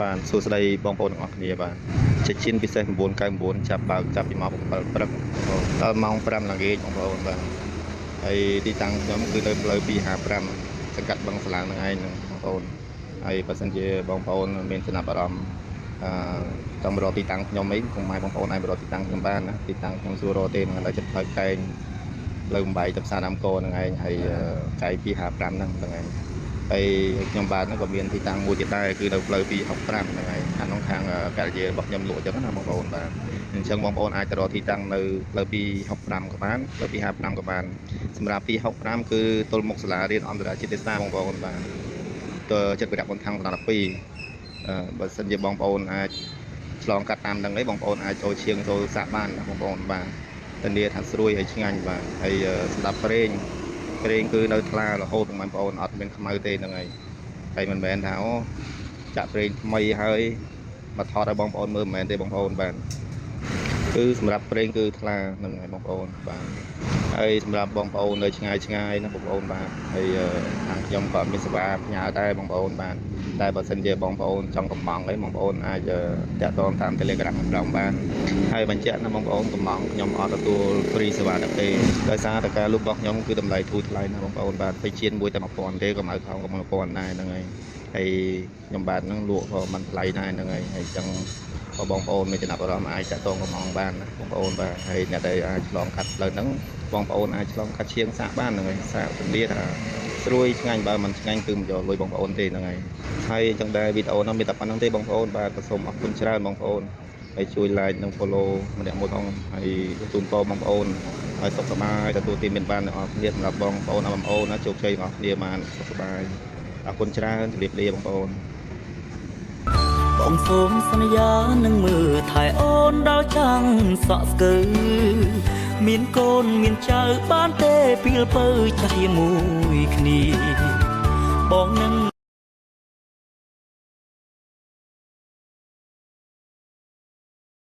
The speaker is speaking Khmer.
បាទសួស្តីបងប្អូនទាំងអស់គ្នាបាទចេកចៀនពិសេស999ចាប់បើកចាប់ពីម៉ោង7ព្រឹកដល់ម៉ោង5ល្ងាចបងប្អូនបាទហើយទីតាំងខ្ញុំគឺនៅផ្លូវ255សង្កាត់បឹងស្លាងនឹងឯងហ្នឹងបងប្អូនហើយបើសិនជាបងប្អូនមានចំណាប់អារម្មណ៍អឺចង់មករកទីតាំងខ្ញុំអីកុំឲ្យបងប្អូនអាចមករកទីតាំងខ្ញុំបានណាទីតាំងខ្ញុំសួររកទេនឹងនៅចិត្តផ្លូវកែងផ្លូវបំបីទៅផ្សារដើមកហ្នឹងឯងហើយកែង255ហ្នឹងហ្នឹងឯង ហើយខ្ញុំបាទហ្នឹងក៏មានទីតាំងមួយទៀតដែរគឺនៅផ្លូវ265ហ្នឹងហើយខាងនោះខាងភរិយារបស់ខ្ញុំលក់អញ្ចឹងណាបងប្អូនបាទអញ្ចឹងបងប្អូនអាចទៅរកទីតាំងនៅផ្លូវ265ក៏បានផ្លូវ255ក៏បានសម្រាប់265គឺទល់មុខសាលារៀនអន្តរជាតិទេសាបងប្អូនបាទទៅចិត្តវិរៈបុនខាងបណ្ដា12អឺបើសិនជាបងប្អូនអាចឆ្លងកាត់តាមហ្នឹងឯងបងប្អូនអាចចូលឈៀងចូលសាក់បានណាបងប្អូនបាទធានាថាស្រួយហើយឆ្ងាញ់បាទហើយសម្រាប់ប្រេង ប្រេងគឺនៅថ្លារហូតបងប្អូនអត់មានខ្មៅទេហ្នឹងហើយហើយមិនមែនថាអូចាក់ប្រេងថ្មីហើយមកថតឲ្យបងប្អូនមើលមិនមែនទេបងប្អូនបាទគឺសម្រាប់ប្រេងគឺថ្លាហ្នឹងហើយបងប្អូនបាទហើយសម្រាប់បងប្អូននៅឆ្ងាយឆ្ងាយណាបងប្អូនបាទហើយខាងខ្ញុំក៏មានសេវាផ្ញើដែរបងប្អូនបាទតែបើសិនជាបងប្អូនចង់កម្ម៉ង់អីបងប្អូនអាចតាក់ទងតាម Telegram ខាងក្រោមបានហើយបញ្ជាក់ណាបងប្អូនកម្ម៉ង់ខ្ញុំអត់ទទួល free សេវាដឹកទេដោយសារតែការលក់របស់ខ្ញុំគឺតម្លៃធូរថ្លៃណាស់បងប្អូនបាទទៅជៀនមួយតែ1000ទេក៏មកខោក៏1000ដែរហ្នឹងហើយហើយខ្ញុំបាទហ្នឹងលក់ក៏មិនថ្លៃដែរហ្នឹងហើយហើយអញ្ចឹងបើបងប្អូនមានចំណាប់អារម្មណ៍អាចតាក់ទងកម្ម៉ង់បានណាបងប្អូនបាទហើយអ្នកដែលអាចឆ្លងកាត់ផ្លូវហ្នឹងបងប្អូនអាចឆ្លងកាត់ឈៀងសាកបានហ្នឹងហើយសាកពលាថាស្រួយឆ្ងាញ់បើមិនឆ្ងាញ់គឺមិនយកលុយបងប្អូនទេហ្នឹងហើយហើយអញ្ចឹងដែរវីដេអូហ្នឹងមានតែប៉ុណ្្នឹងទេបងប្អូនបាទក៏សូមអរគុណច្រើនបងប្អូនហើយជួយ like និង follow ម្នាក់មួយផងហើយជូនពរបងប្អូនឲ្យសុខសប្បាយទទួលទានមានបានទាំងអស់គ្នាសម្រាប់បងប្អូនបងប្អូនណាជោគជ័យទាំងអស់គ្នាបានសុខសប្បាយអរគុណច្រើនជម្រាបលាបងប្អូន បងសូមសន្យានឹងមើលថែអូនដល់ចាំងសក់ស្កើមានកូនមានចៅបានទេពីលពៅចាស់ជាមួយគ្នាបងនឹង